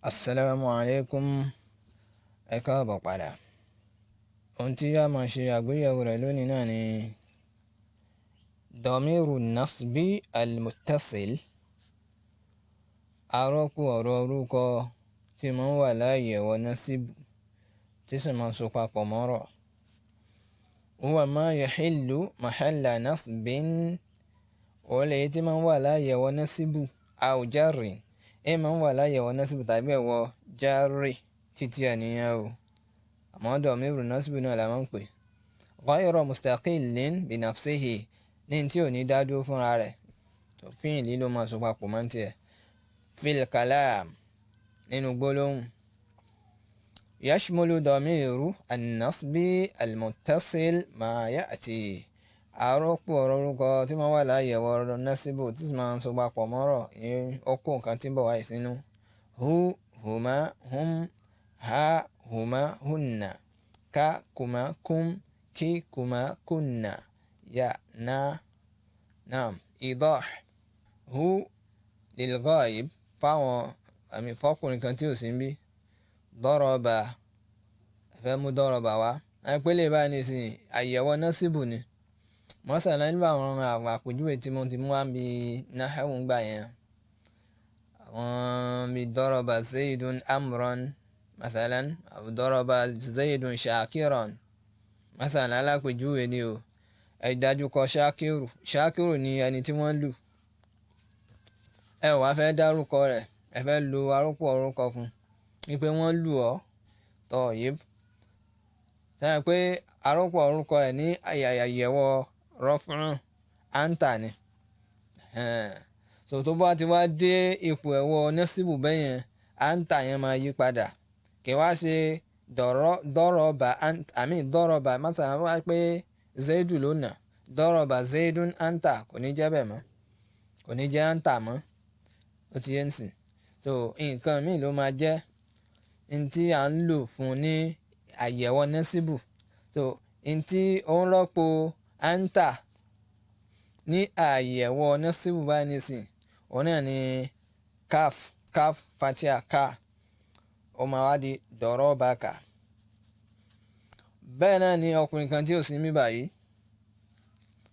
Assalamu alaikum. Ẹ káàbọ̀ padà. Ohun tí a máa ṣe àgbéyẹ̀wò rẹ̀ lónìí náà ni dọ̀míru nasbi al-muttasil, arọ́pò ọ̀rọ̀ orúkọ tí máa ń wà láàyè ẹ̀wọ̀ nasibu tí sì máa ń so papọ̀ mọ́rọ̀. Huwa ma yahillu mahalla nasbin, òun lèyí tí máa ń wà láàyè ẹ̀wọ̀ nasibu aw jarrin, ẹ máa ń wà láàyè ẹ̀wọ̀ nasibu tàbí ẹ̀wọ̀ jarri títí ẹ̀ nìyẹn o. Àmọ́ dọ̀míru nasibu náà la máa ń pè. Ghayra mustaqillin binafsihi, ní tí ò ní dá dúró fúnra rẹ̀, fíìlì ló máa so papọ̀ mọ́ tiẹ̀. Fil kalam, nínú gbólóhùn. Yashmulu dọ̀míru an-nasbi al-muttasil ma ya'ti, àrọ́pò ọ̀rọ̀ orúkọ tí máa wà láàyè ọ̀rọ̀ nasibu tí sì máa ń so papọ̀ mọ́rọ̀, ó kó nǹkan tí ń bọ̀ wáyé sínú. Hu, huma, hum, ha, huma, hunna, ka, kuma, kum, ki, kuma, kunna, ya, na. Naam, idah. Hu lil ghaib, fáwọn àmì fọkùnrin kan tí ò sí níbí. Dọ́rọ̀bà, ẹ fẹ́ mú dọ́rọ̀bà wá. Àìpé lè báyìí nísìnyí, àyẹ̀wò nasibu ni. Mọ́sálà nígbà àwọn àpèjúwe tí mo ti mú wá bí náhẹ́wù ń gbà yẹn. Àwọn bí dọ́rọ̀bà Zaidun amran, mathalan, aw dọ́rọ̀bà Zaidun shakiran. Mathalan alápèjúwe ni o. Ẹ dájú kọ Shakiru. Shakiru ni ẹni tí wọ́n lù. Ẹ wàá fẹ́ dárúkọ rẹ̀, ẹ fẹ́ lo arọ́pò orúkọ fún un wípé wọ́n lù ọ́. Tọ̀yìb. Sẹ́yìn pé arọ́pò orúkọ ẹ̀ ní àyẹ̀wò rọ́fún anta ni. So tó bá ti wá dé ipò ẹ̀wọ̀ nasibu bẹ́yẹn, anta yẹn máa yí padà. Kì wá ṣe dọ́rọ̀bà àmì dọ́rọ̀bà mathalan wá pé Zaidu ló nà. Dọ́rọ̀bà Zaidun anta kò ní jẹ́ bẹ́ẹ̀ mọ́. Kò ní jẹ́ anta mọ́. Ó ti yé ńsìn. So nǹkan míì ló máa jẹ́ n tí à ń lò fún ní àyẹ̀wò nasibu. So n tí ó ń rọ́pò anta ní àyẹ̀wò nasibu báyìí nísìnyí, òun náà ni kaf, kaf fatia ka. Ó máa wá di dọ̀rọ̀bàkà. Bẹ́ẹ̀ náà ni ọkùnrin kan tí ò sí níbí báyìí.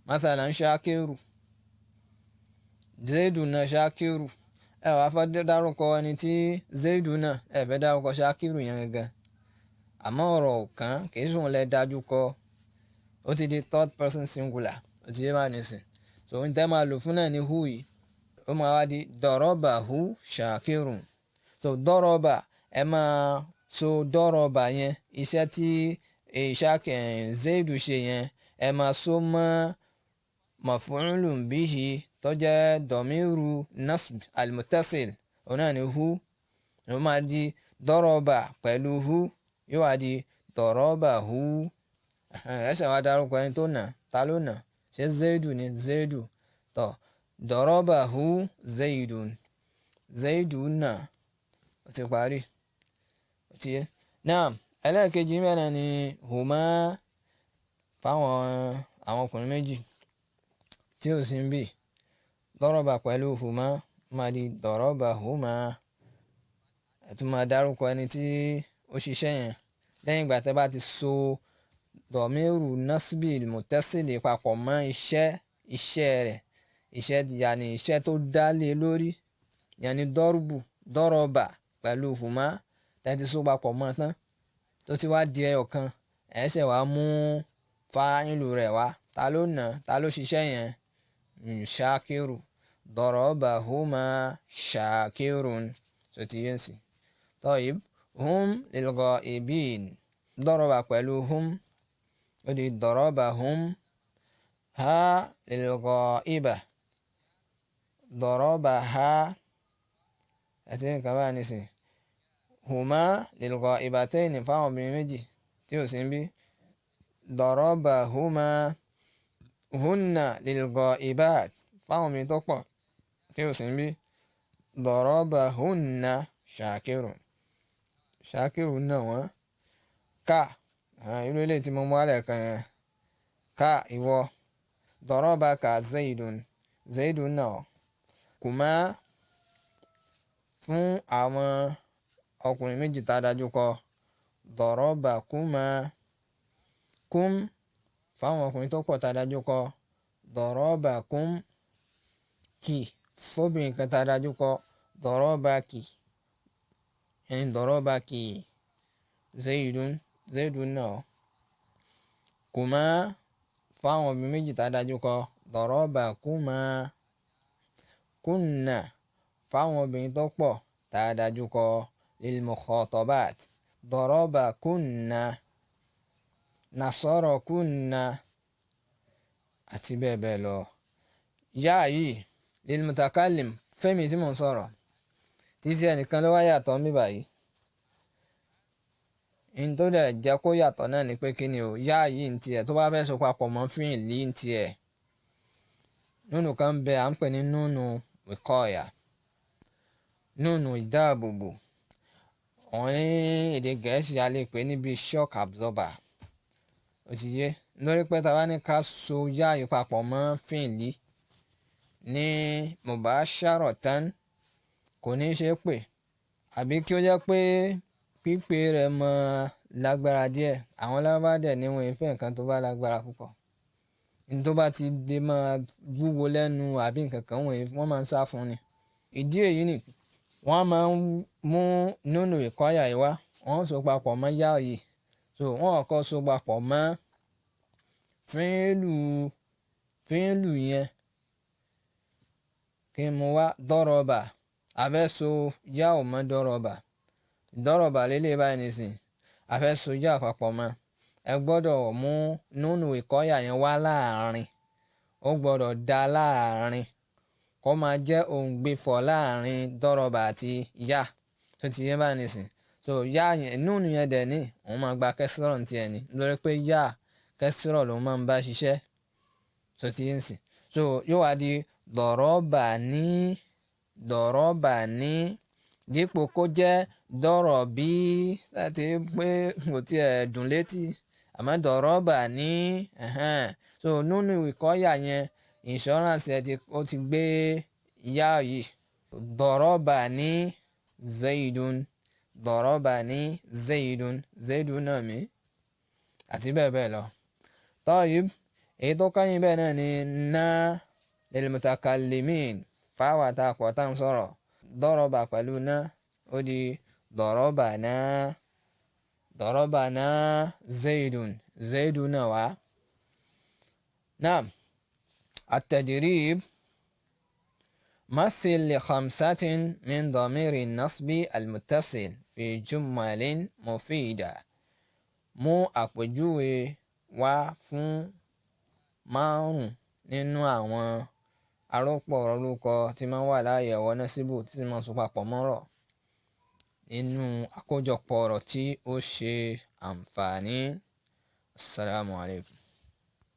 Mathalan Shakiru. Zaidu náà Shakiru. Ẹ wàá fẹ́ dárúkọ ẹni tí Zaidu náà, ẹ fẹ́ dárúkọ Shakiru yẹn gangan. Àmọ́ ọ̀rọ̀ kan kì í sùn lẹ dájú kọ. Ó ti di third person singular. Ó ti yé báyìí nísìnyí. So ohun tẹ́ máa lò fún náà ni hu yìí. Ó máa wá di dọ̀rọ̀bàhu Shakirun. So dọ́rọ̀bà, ẹ máa so dọ́rọ̀bà yẹn, iṣẹ́ tí Zaidu ṣe yẹn, ẹ máa so mọ́ maf'ulun bihi tó jẹ́ dọ̀míru nasb al-muttasil, òun náà ni hu. Ó máa di dọ́rọ̀bà pẹ̀lú hu, yóò wá di dọ̀rọ̀bàhu. Ẹ ṣẹ̀ wá dárúkọ ẹni tó nà. Ta ló nà? Ṣé Zaidu ni? Zaidu. Tọ̀, dọ̀rọ̀bàhu Zaidun. Zaidu nà. Ó ti parí. Ó ti yé. Naam, ẹlẹ́ẹ̀kejì mẹ́rin ni huma fáwọn àwọn ọkùnrin méjì tí ò sí níbí. Dọ́rọ̀bà pẹ̀lú huma máa di dọ̀rọ̀bà huma. Ẹ tún máa dárúkọ ẹni tí ó ṣiṣẹ́ yẹn. Lẹ́yìn ìgbà tí ẹ bá ti so dọ̀míru nasbi al-muttasil papọ̀ mọ́ iṣẹ́, iṣẹ́ rẹ̀, iṣẹ́ yàní iṣẹ́ tó dá lé lórí, yàní dọ́rùbù, dọ́rọ̀bà pẹ̀lú huma tí ẹ ti so papọ̀ mọ́ tán tó ti wá di ẹyọ kan, ẹ ṣẹ̀ wá mú fáìlù rẹ̀ wá. Ta ló nà? Ta ló ṣiṣẹ́ yẹn? Shakiru. Dọ̀rọ̀bà huma Shakirun. So ti yé ńsìn. Tọ́yìb, hum lil ghaibin. Dọ́rọ̀bà pẹ̀lú hum, ó di dọ̀rọ̀bà hum. Ha lil ghaiba. Dọ̀rọ̀bà ha. Ẹ ti ní nǹkan báyìí nísìnyí. Huma lil ghaibataini fáwọn obìnrin méjì tí ò sí níbí. Dọ̀rọ̀bà huma. Hunna lil ghaibat fáwọn obìnrin tó pọ̀ tí ò sí níbí. Dọ̀rọ̀bà hunna Shakirun. Shakiru náà wọ́n. Ka, irú eléyìí tí mo mú wá lẹ́ẹ̀kan yẹn. Ka ìwọ. Dọ̀rọ̀bà ka Zaidun. Zaidun náà. Kùmá fún àwọn ọkùnrin méjì tá a dájú kọ dọ̀rọ̀bà kúmà, kúm fáwọn ọkùnrin tó pọ̀ tá a dájú kọ dọ̀rọ̀bà kúm, kì fóbìnrin kan tá a dájú kọ dọ̀rọ̀bà kì, ẹni dọ̀rọ̀bà kì zaydun, zaydun náà. Kùmà fáwọn obìnrin méjì tá a dájú kọ dọ̀rọ̀bà kúmà, kúnnà fáwọn obìnrin tó pọ̀ tá a dájú kọ lil mukhatabat dọ̀rọ̀bà kúnnà, nasọ̀rọ̀ kúnnà àti bẹ́ẹ̀ bẹ́ẹ̀ lọ. Yá yìí lil mutakallim fẹ́mi tí mò ń sọ̀rọ̀ títí ẹnìkan ló wá yàtọ̀ ń bí báyìí. N tó dẹ̀ jẹ́ kó yàtọ̀ náà ni pé kí ni o, yá yìí ń tiẹ̀ tó bá fẹ́ so papọ̀ mọ́ fíìlì ń tiẹ̀. Núnù kan ń bẹ à ń pè ní núnù wìkọ́ọ̀yà, núnù ìdáàbòbò. Òun ní èdè Gẹ̀ẹ́sì a lè pè ní bíi shock absorber. Ó ti yé? Lórí pé tá a bá ní ká so yá yìí papọ̀ mọ́ fíìlì ní mubasharatan kò ní ṣe é pè, àbí kí ó jẹ́ pé pípé rẹ̀ mọ́ lágbára díẹ̀. Àwọn Lárúbáwá dẹ̀ ní wọn ì fẹ́ nǹkan tó bá lágbára púpọ̀. N tó bá ti lè máa wúwo lẹ́nu àbí nǹkan kan wọ́n máa ń sá fún ni. Ìdí èyí ni wọ́n máa ń mú núnù ìkọ́yà yìí wá, wọ́n so papọ̀ mọ́ yá yìí. So wọ́n kọ́kọ́ so papọ̀ mọ́ fíìlù, fíìlù yẹn kí n mú wá dọ́rọ̀bà. A fẹ́ so yá ò mọ́ dọ́rọ̀bà. Dọ́rọ̀bà lélẹ̀ báyìí nísìnyí. A fẹ́ so yá papọ̀ mọ́. Ẹ gbọ́dọ̀ mú núnù ìkọ́yà yẹn wá láàrin. Ó gbọ́dọ̀ dá láàrin. Kó máa jẹ́ òǹgbifọ̀ láàrin dọ́rọ̀bà àti yá. Tó ti yé báyìí nísìnyí. So yá yẹn, núnù yẹn dẹ̀ ní òun máa gba kẹ́sìrọ̀ ní tiẹ̀ ni. Nítorí pé yá kẹ́sìrọ̀ ló máa ń bá ṣiṣẹ́. Tó ti yé nísìnyí. So yóò wá di dọ̀rọ̀bà ní, dọ̀rọ̀bà ní dípò kó jẹ́ dọ̀rọ̀bí láti pé kò tí ẹ̀ dùn létí. Àmọ́ dọ̀rọ̀bà ní, ẹ̀hẹn. So núnù ìkọ́yà yẹn insurance ẹ ti, ó ti gbé yá yìí. Dọ̀rọ̀bà ní zaydun, dọ̀rọ̀bà ní zaydun, zaydun náà mi àti bẹ́ẹ̀ bẹ́ẹ̀ lọ. Tayyib, èyí tó kányìn bẹ́ẹ̀ náà ni ná lil mutakallimin fáwọn àtàpọ̀ tá à ń sọ̀rọ̀. Dọ̀rọ̀bà pẹ̀lú ná ó di dọ̀rọ̀bà ná, dọ̀rọ̀bà ná zaydun, zaydun náà wá. Naam, at-tadrib مثل لخمسة من ضمير النصب المتصل في جمل مفيدة. Mú àpèjúwe wá fún márùn-ún nínú àwọn arọ́pò orúkọ tí máa ń wà láàyè ọ̀wọ́ násíbù tí sì máa ń so papọ̀ mọ́rọ̀ nínú àkójọpọ̀ ọ̀rọ̀ tí ó ṣe àǹfààní. Assalamu alaikum.